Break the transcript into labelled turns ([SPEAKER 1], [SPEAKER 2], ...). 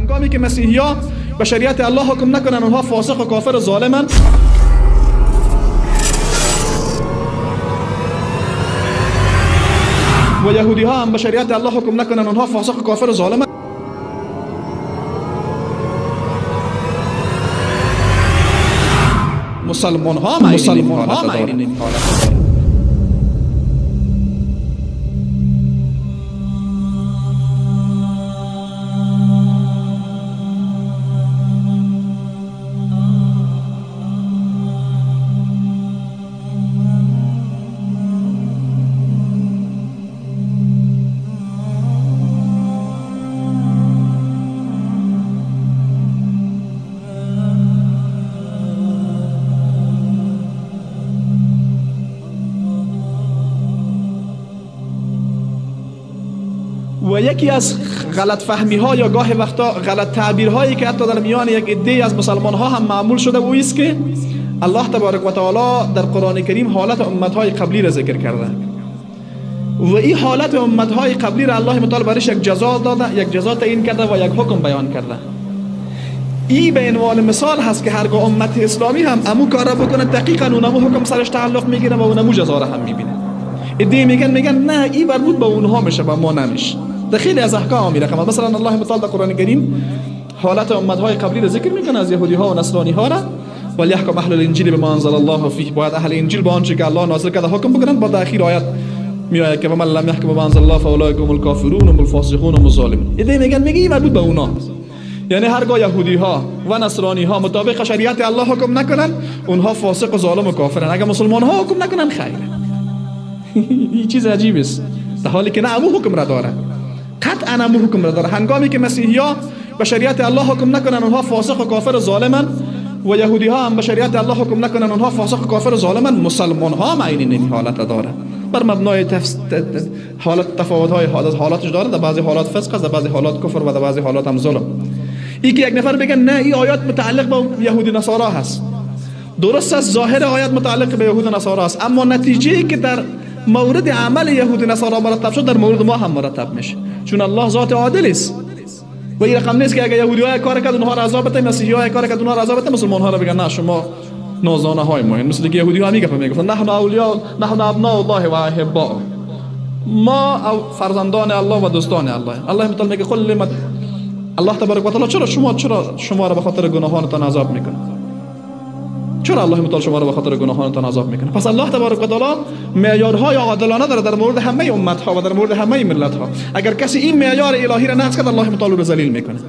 [SPEAKER 1] هنگامی که مسیحیا به شریعت الله حکم نکنن اونها فاسق و کافر و ظالمن. و یهودی ها هم به شریعت الله حکم نکنن اونها فاسق و کافر و ظالمن. مسلمان ها معینین. و یکی از غلط فهمی ها یا گاه وقتا غلط تعبیر هایی که حتی در میان یک عده از مسلمان ها هم معمول شده او است که الله تبارک و تعالی در قرآن کریم حالت امت های قبلی را ذکر کرده و این حالت امت های قبلی را الله متعال برش یک جزا داده، یک جزا تعیین کرده و یک حکم بیان کرده. این به عنوان مثال هست که هرگاه امت اسلامی هم امو کار را بکنه دقیقاً اونمو حکم سرش تعلق میگیره و اونمو جزا را هم میبینه. عده میگن نه این مربوط به اونها میشه و ما نمیشه. در خیلی از احکام می رقم مثلا الله متعال در قرآن کریم حالت امتهای قبلی را ذکر میکنه از یهودی ها و نصرانی ها را، ولیحکم اهل الانجیل بما انزل الله فیه، باید اهل انجیل با آنچه که الله نازل کرده حکم بکنن. بعد اخیر آیت میآید که ومن لم یحکم بما انزل الله فاولئک هم الکافرون هم الفاسقون هم الظالمون. ایده میگن این مربوط به اونا، یعنی هرگاه یهودی ها و نصرانی ها مطابق شریعت الله حکم نکنن اونها فاسق و ظالم و کافرن، اگر مسلمان ها حکم نکنن خیره. این چیز عجیب است، در حالی که نه امو حکم را داره، قطعا امو حکم را داره. هنگامی که مسیحیا به شریعت الله حکم نکنن اونها فاسق و کافر و ظالمن و یهودی ها هم به شریعت الله حکم نکنن اونها فاسق و کافر و ظالمن، مسلمان ها هم عین این حالت داره. بر مبنای حالت تفاوت های حالاتش داره، در بعضی حالات فسق است، در بعضی حالات کفر و در بعضی حالات هم ظلم. ای که یک نفر بگه نه این آیات متعلق به یهودی نصارا هست، درست است، ظاهر آیات متعلق به یهود نصارا است، اما نتیجه که در مورد عمل یهود نصارا مرتب شد در مورد ما هم مرتب میشه، چون الله ذات عادل است و این رقم نیست که اگر یهودی ها کار کرد اونها را عذاب بده، مسیحی ها کار کرد اونها را عذاب بده، مسلمان ها را بگن نه شما نازانه های ما. مثل که یهودی ها میگفتن نحن اولیاء، نحن ابناء الله و احباء، ما او فرزندان الله و دوستان الله. الله متعال میگه قل لما، الله تبارک و تعالی چرا شما را به خاطر گناهانتان عذاب میکنه؟ چرا الله متعال شما را به خاطر گناهانتان عذاب میکنه؟ پس الله تبارک و تعالی معیارهای عادلانه داره در مورد همه امت ها و در مورد همه ملت ها. اگر کسی این معیار الهی را نقض کرد الله متعال رو ذلیل میکنه.